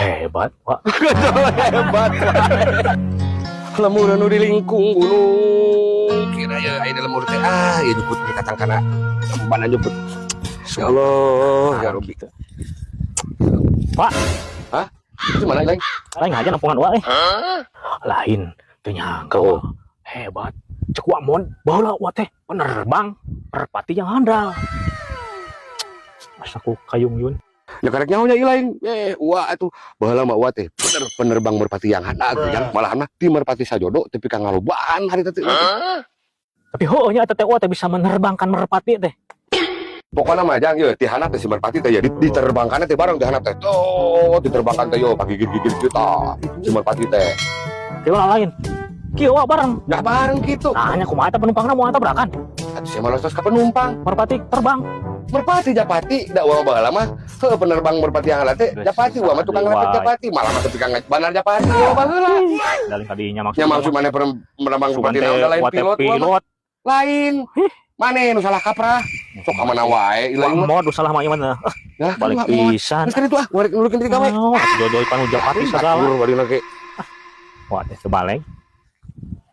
Hebat, Pak. Hebat. Lembur anu di lingkung gunung. Kira ya aya di lembur teh, ah, ieu jukut di kacang kana. Mana jukut. Ya Allah, ya Rabbi. Pak. Hah? Itu mana lain? Lain aja nampungan wa eh. Lain, teu nyangka. Oh. Wak. Hebat. Cek Wa Mon, baheula wa teh penerbang merpati yang handal. Masa ku kayung yun. Ya karek nyaho nya ieu lain. Eh, wa atuh baheula mah wa teh bener penerbang merpati yang handal atuh, yang malahan mah ti merpati sajodo tepi ka ngalobaan hari teh. Tapi heueuh nya eta teh wa teh bisa menerbangkan merpati teh. Pokoknya mah jang ye ti handap teh si merpati teh ya diterbangkan teh bareng di handap teh. Tuh, diterbangkan teh yo pagigit-gigit kita si merpati teh. Kieu lain. Kieu wa bareng. Ya bareng gitu. Nah, nya kumaha eta penumpangna moal tabrakan? Atuh sia mah los ka penumpang. Merpati terbang. Merpati japati da wa baheula mah heuh penerbang merpati yang handal teh Geus, japati wa mah tukang wae. ngepet japati malah mah tepi ka bandar japati wa baheula. Dalin tadinya Nya maksudnya. Maksud mana penerbang Sugan merpati teh naon da lain wa teh pilot wa mah. Pilot. Lain. Maneh nu salah kaprah. Sok ka mana wae Wah, ieu mah. mod salah mah ieu mah. Ya, Balik pisan. Geus kan itu ah, warek nuluykeun diri gawe. Oh, jodoh panu japati segala. Batur bari lagi. Wah, teh kebalik.